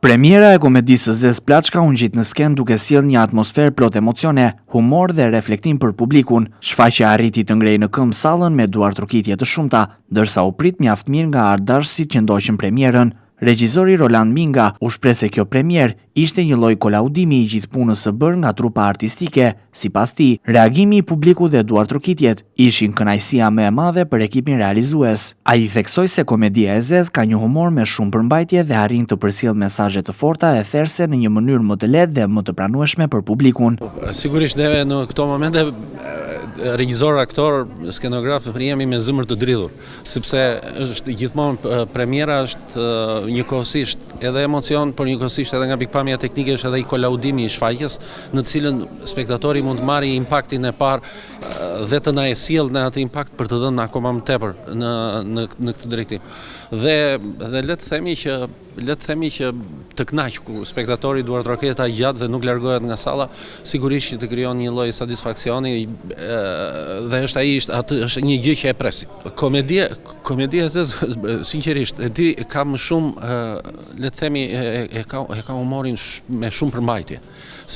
Premiera e komedisë së zezë Plaçka u ngjit në skenë duke sjellë një atmosferë plot emocione, humor dhe reflektim për publikun. Shfaqja arriti të ngrejë në këmbë sallën me duartrokitje të shumta, ndërsa u prit mjaft mirë nga artdashësit që ndoqën premierën. Regjizori Roland Minga u shpreh se kjo premierë ishte një lloj kolaudimi i gjithë punës së bërë nga trupa artistike. Sipas tij, reagimi i publikut dhe duartrokitjet ishin kënaqësia më e madhe për ekipin realizues. Ai theksoi se komedia e zezë ka një humor me shumë përmbajtje dhe arrin të përcjellë mesazhe të forta e therëse në një mënyrë më të lehtë dhe më të pranueshme për publikun. Sigurisht neve në këto momente regjizor, aktor, skenograf jemi me zemër të dridhur. Sepse është gjithmonë premiera është njëkohësisht edhe emocion, por njëkohësisht edhe nga pikëpamja teknike është edhe i kolaudimi i shfaqjes, në të cilën spektatori mund të marrë impaktin e parë dhe të na e sjellë në atë impakt për të dhënë akoma më tepër në në në këtë drejtim. Dhe dhe le të themi që Le të themi që të kënaq kur spektatori duartroket aq gjatë dhe nuk largohet nga salla, sigurisht që të krijon një lloj satisfaksioni dhe është ai është atë është një gjë që e presim. Komedia komedia e zezë sinqerisht e di ka më shumë le të themi e, e ka e ka humorin me shumë përmbajtje,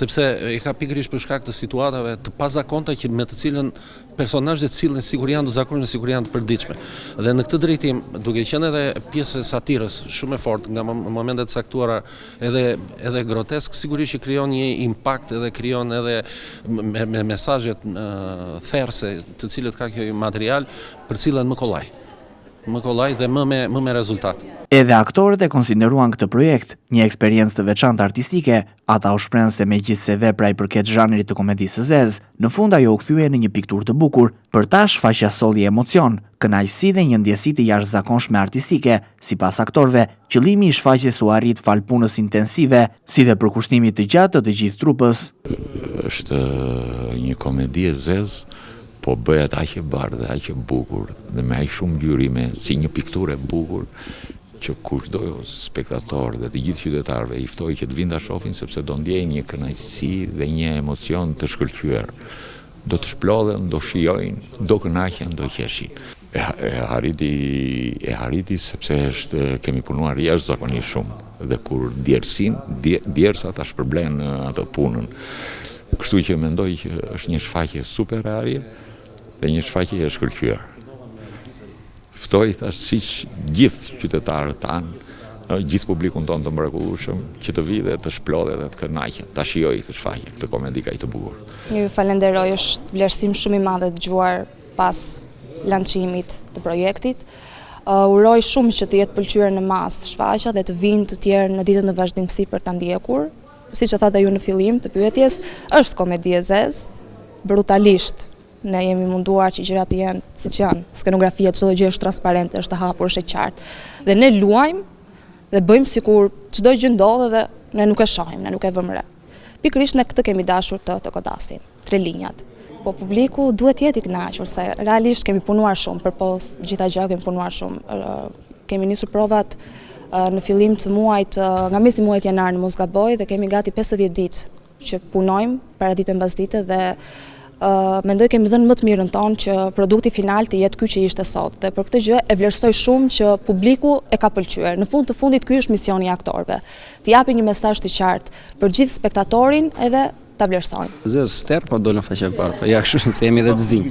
sepse e ka pikërisht për shkak të situatave të pazakonta që me të cilën Personazhet sillen sikur janë të zakonshme, sikur janë të përditshme. Dhe në këtë drejtim, duke qenë edhe pjesë e satirës shumë e fortë nga momente të caktuara edhe edhe grotesk, sigurisht që krijon një impakt edhe krijon edhe me, me mesazhet therëse të cilët ka kjo material, përcillen më kollaj. Më kollaj dhe më me më me rezultat. Edhe aktorët e konsideruan këtë projekt një eksperiencë të veçantë artistike, Ata u shprehën se megjithëse vepra i përket zhanrit të komedisë së zezë, në fund ajo u kthye në një pikturë të bukur. Për ta, shfaqja solli emocion, kënaqësi dhe një ndjesi të jashtëzakonshme artistike. Sipas aktorëve, qëllimi i shfaqjes u arrit falë punës intensive, si dhe përkushtimit të gjatë të të gjithë trupës. Është një komedi e zezë, po bëhet aq e bardhë dhe aq e bukur dhe me aq shumë ngjyrime si një pikturë e bukur që kushdo spektator dhe të gjithë qytetarëve i ftoj që të vinë ta shohin sepse do ndjejnë një kënaqësi dhe një emocion të shkëlqyer. Do të shplodhen, do shijojnë, do kënaqen, do qeshin. E, e arriti e arriti sepse është kemi punuar jashtëzakonisht shumë dhe kur djersin, djersa ta shpërblen atë punën. Kështu që mendoj që është një shfaqje super e arrirë dhe një shfaqje e shkëlqyer. Ftoj thash siç gjithë qytetarët tanë, gjithë publikun tonë të mrekullueshëm, që të vijë dhe të shplodhet dhe të kënaqet, ta shijojë këtë shfaqje, këtë komedi kaq të bukur. Ju falenderoj, është vlerësim shumë i madh e dëgjuar pas lançimit të projektit. Uroj shumë që të jetë pëlqyer në masë shfaqja dhe të vijnë të tjerë në ditët në vazhdimësi për ta ndjekur. Siç e thatë dhe ju në fillim të pyetjes, është komedi e zezë, brutalisht Ne jemi munduar që gjërat të jenë siç janë. Skenografia, çdo gjë është transparente, është e hapur, është e qartë. Dhe ne luajmë dhe bëjmë sikur çdo gjë ndodh edhe ne nuk e shohim, ne nuk e vëmë re. Pikërisht ne këtë kemi dashur të të godasim, tre linjat. Po publiku duhet të jetë i kënaqur se realisht kemi punuar shumë, përpos gjitha gjërave kemi punuar shumë. Kemi nisur provat në fillim të muajit, nga mesi i muajit janar në mos gaboj dhe kemi gati 50 ditë që punojmë paradite mbasdite dhe mendoj kemi dhënë më të mirën tonë që produkti final të jetë ky që ishte sot. Dhe për këtë gjë e vlerësoj shumë që publiku e ka pëlqyer. Në fund të fundit ky është misioni i aktorëve. Të japin një mesazh të qartë për gjithë spektatorin edhe ta vlerësojnë. Zezë sterrë, po dolën faqe bardhë. Po ja kështu se jemi dhe të zinj.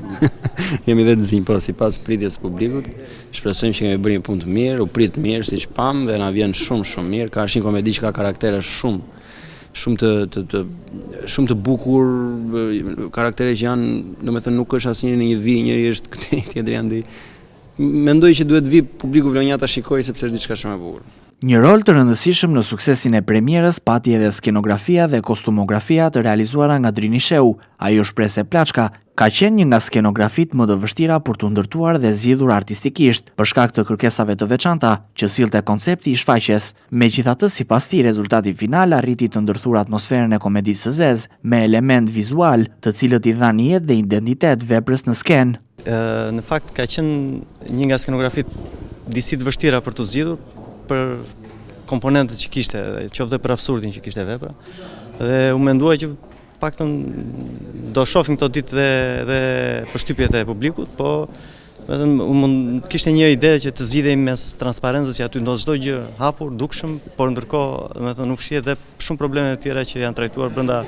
jemi dhe të zinj, po sipas pritjes së publikut, shpresojmë që kemi bërë një punë të mirë, u prit mirë siç pamë dhe na vjen shumë shumë mirë. Ka është një komedi që ka karaktere shumë shumë të të të shumë të bukur, karaktere që janë, domethënë nuk është asnjëri në një vijë, njëri është këtej, tjetri andej. Mendoj që duhet të vijë publiku vlonjat ta shikojë sepse është diçka shumë e bukur. Një rol të rëndësishëm në suksesin e premierës pati edhe skenografia dhe kostumografia të realizuara nga Drini Shehu. Ai u shpreh se Plaçka ka qenë një nga skenografitë më të vështira për t'u ndërtuar dhe zgjidhur artistikisht, për shkak të kërkesave të veçanta që sillte koncepti i shfaqjes. Megjithatë, sipas tij, rezultati final arriti të ndërthurë atmosferën e komedisë së zezë me elementë vizualë, të cilët i dhanë jetë dhe identitet veprës në skenë. Në fakt ka qenë një nga skenografitë disi të vështira për t'u zgjidhur për komponentët që kishte, qoftë për absurdin që kishte vepra. Dhe u mendua që paktën do shohim këto ditë dhe dhe përshtypjet e publikut, po. Domethënë mund kishte një ide që të zgjidhej mes transparencës që aty ndodh çdo gjë hapur, dukshëm, por ndërkohë, domethënë nuk shihet dhe shumë probleme të tjera që janë trajtuar brenda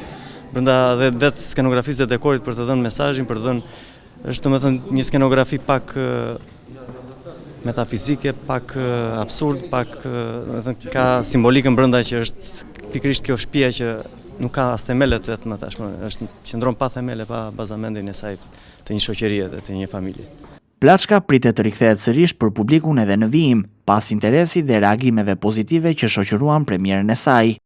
brenda dhe vetë skenografisë dhe dekorit për të dhënë mesazhin, për të dhënë është domethënë një skenografi pak metafizike, pak absurd, pak domethënë ka simbolikën brenda që është pikërisht kjo shtëpia që nuk ka as themelet vet më tashmë, është qëndron pa themele, pa bazamentin e saj të një shoqërie dhe të një familje. Plaçka pritet të rikthehet sërish për publikun edhe në vijim, pas interesit dhe reagimeve pozitive që shoqëruan premierën e saj.